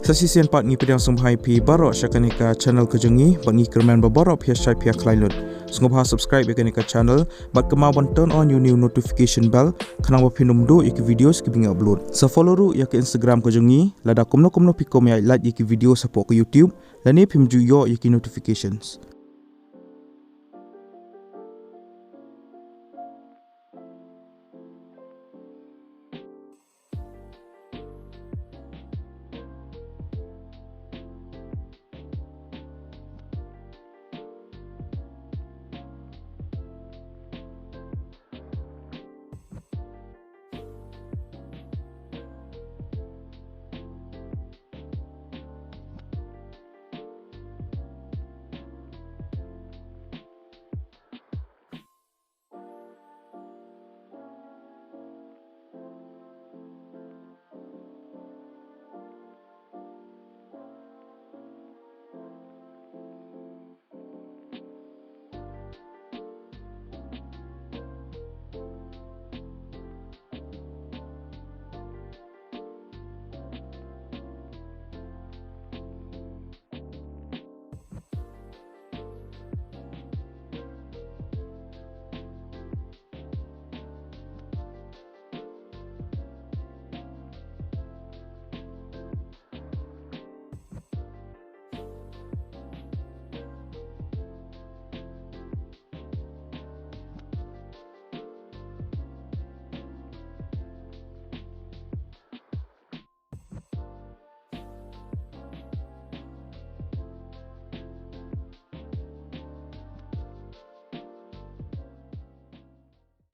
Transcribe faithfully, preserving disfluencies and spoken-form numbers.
Te shisien pat ngi pdiang sngewbha ïa phi baroh sha kane ka channel ka jong ngi, bad ngi kyrmen ba baroh phi ïa shait phi ïa khlaiñ lut. Sngewbha subscribe ïa kane ka channel bad kynmaw ban turn on ïa u new notification bell, khnang ba phin ym duh ïa ki videos kiba ngi upload. Sa follow ruh ïa ka Instagram ka jong ngi, lada kumno kumno phi kwah ban ïa like ïa ki videos hapoh ka YouTube, lane phim ju ïoh ïa ki notifications.